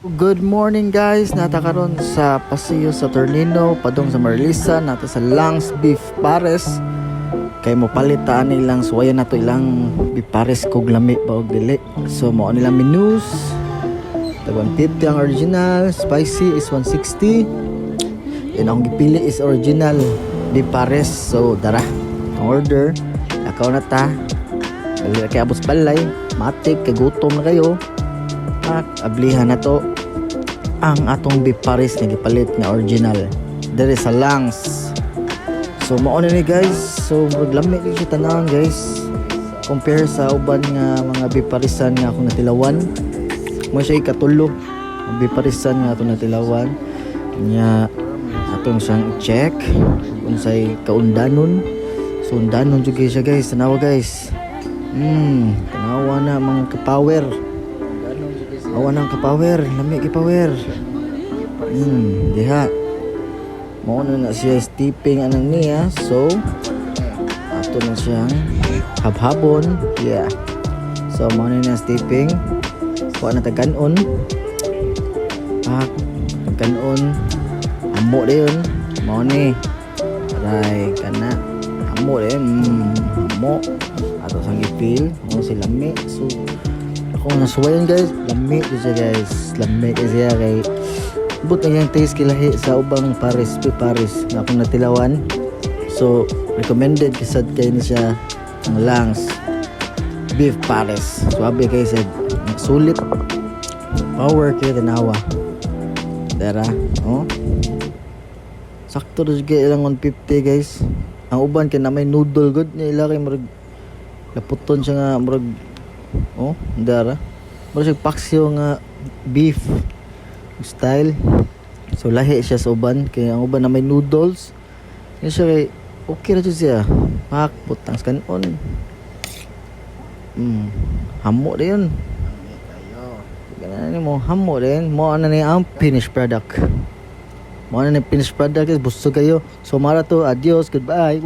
Good morning, guys. Nata karon sa Paseo Saturnino padung sa Marlisa, nata sa Langs Beef Pares. Kay mo palit ta ani ilang suwayan nato ilang beef pares kog lami ba og dili. So mao nilang menus. Tag 150 ang original, spicy is 160. Yan ang gipili is original beef pares. So dara, ang order. Lakaw na ta. Dali ra kay abot sa balay, matik kay gutom na kayo. At ablihan na to ang atong beef pares nga gipalit nga original diri sa Langs. So mao na ni, guys. So murag lami kay siya tanan, guys. Compare sa uban nga mga beef parisan nga akong natilawan. Mo siya ikatulo ang beef parisan nga atong natilawan. Nya atong siyang i-check unsay kaundanon. So undanon jud kay siya, guys. Tanawa, guys. Tanawa na, mga kapower. Awa nang kapower, lami kay power. Diha. Mao na na siya stepping anang niya. So, ato na siyang habhabon. Yeah. So, mao na na stepping. Kuha na tag-kanon. Ah, tag-kanon. Amo dayon. Mao ni. Aray, kana. Amo dayon. Amo. Ato sang ipil. Mao si lami. So, ako nasuwayan, guys, lami jud siya, guys. Lami kay siya kay but ang iyang taste kilahi sa ubang pares, beef pares nga akong natilawan. So recommended kisad kay ni siya ang Langs Beef Pares. Swabe kay sad, sulit. Power kay, tanawa. Dara, oh. Sakto ra jud kay ilang 150, guys. Ang uban kay na may noodle good ni ila kay murag laputon siya nga murag, oh, dara. Murag siya paksiw nga beef style. So lahi siya sa uban kay ang uban na may noodles. Yan siya kay okay ra jud siya. Pak butang sa kanon. Hamo dayon. Ganan mo hamo din. Mo ana ni ang finished product. Mo na ni finished product, guys. Busog kayo. So mara to. Adios. Goodbye.